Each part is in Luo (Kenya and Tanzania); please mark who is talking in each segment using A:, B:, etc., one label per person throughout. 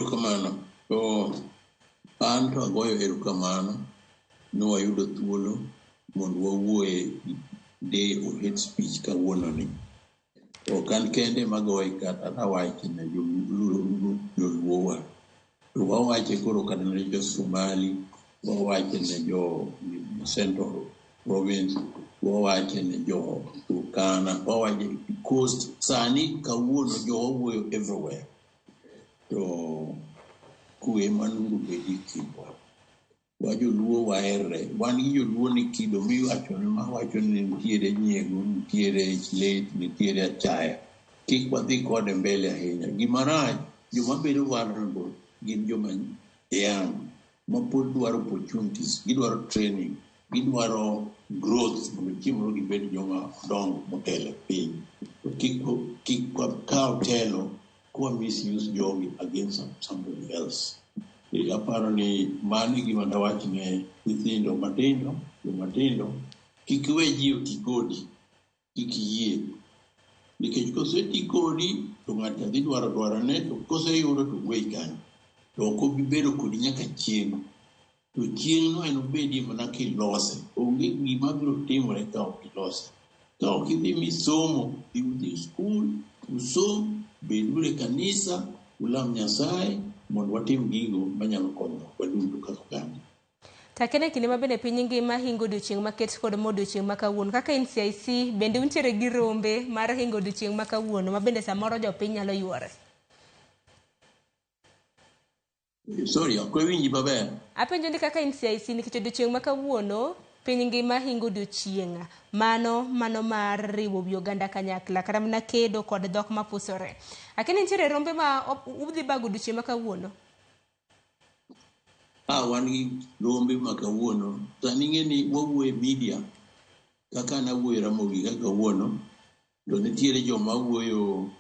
A: Erokamano. To an to agoyo erokamano ni wayudo thuolo mondo wawuoye Day of Hate Speech kawuononi. Ok an kende magoye kata nawache ne joluowa. To wawache koro kata ne jo Somali, wawache ne jo Central Province, wawache ne jo Turkana, wawache Coast. Sani kawuono jowa wuoyo everywhere. To kwe manonego obed e kindwa. Wa joluo waherre. Wan gi joluo ni kido miwacho ni mawacho ni nitiere nyiego, nitiere ich lit, nitiere achaya. Kik wadhi kode mbele ahinya. Gima rach, joma bedo vulnerable gin joma young mapod dwaro opportunities, gidwaro training, gidwaro growth mondo chieng' moro gibed joma dongo motelo e piny. To kik wakaw telo kwa misuse jogi against somebody else. Aparo ni mano e gima dawach ne nyithindo matindo, jomatindo, kik iwe ji oti kodi, kik iyie. Nikech koseti kodi to ng'ato dhi dwaro dwarone to koseyudo to weyi kanyo. To ok obi bedo kodi nyaka chieng'. To chieng'no enobedie mana kilose. Onge gima biro timore ka ok ilose. Ka ok idhi misomo, dhi udhi skul, usom, beduru e kanisa, ulam Nyasaye mondo watim gigo manyalo konyo waduto kaka oganda.
B: Takene kinde ma bende piny ngima hingo odiochieng' maket kod mo odiochieng' ma kawuono. Kaka NCIC bende untiere gi rombe mar hingo odiochieng' ma kawuono ma bende samoro jopiny nyalo yuore.
A: Sorry, ok awinji maber.
B: Apenjo ni kaka NCIC nikech odiochieng' ma kawuono piny ngima hingo odiochieng' mano mano mar riwo wi oganda kanyakla kata mana kedo kod dhok mapusore. Akia ni nitiere rombe ma udhi bago odiochieng' ma kawuono?
A: Ah, wan gi rombe ma kawuono. Sani ing'e ni wawuoyo e media kaka nawuoyo e Ramogi ka kawuono To nitiere joma wuoyo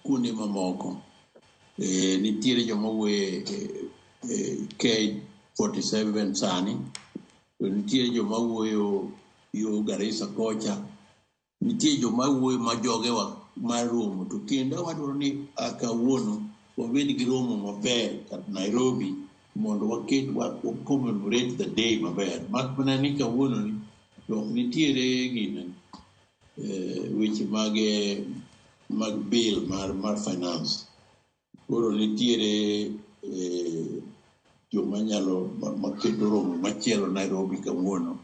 A: kuonde mamoko. E, nitiere joma wuoyo e, e K47 sani. To nitiere joma wuoyo yo Garissa kocha. Nitie joma wuoyo ma jogewa mar romo. To kendo wadwaro ni a kawuono wabed gi romo maber kat Nairobi mondo waket wa commemorate the day maber. Mak mana ni kawuono ni to ok nitiere gine weche mag mag bill mar finance. Koro nitiere joma nyalo maketo romo machielo Nairobi kawuono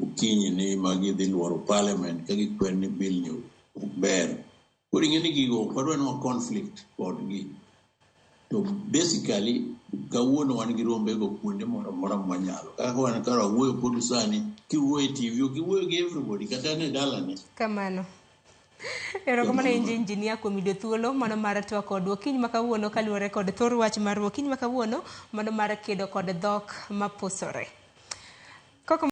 A: okinyi ni ma gidhi luoro parliament ka gikwer ni bill ni ok ber. Koro ing'e ni gigo ok wadwa ni wa conflict kodgi. To basically kawuono wan gi rombego kuonde moro amora mwanyalo. Kaka wan kara wuoyo kodu sani, kiwuoyo e TV, ok iwuoyo gi everybody kata en e dalane.
B: Kamano. Erokamano ahinya injinia kuom yudo thuolo mano mar twak kodwa okinyi ma kawuono kaluwore kod thor wach marwa okinyi ma kawuono mano mar kedo kod dhok mapusore.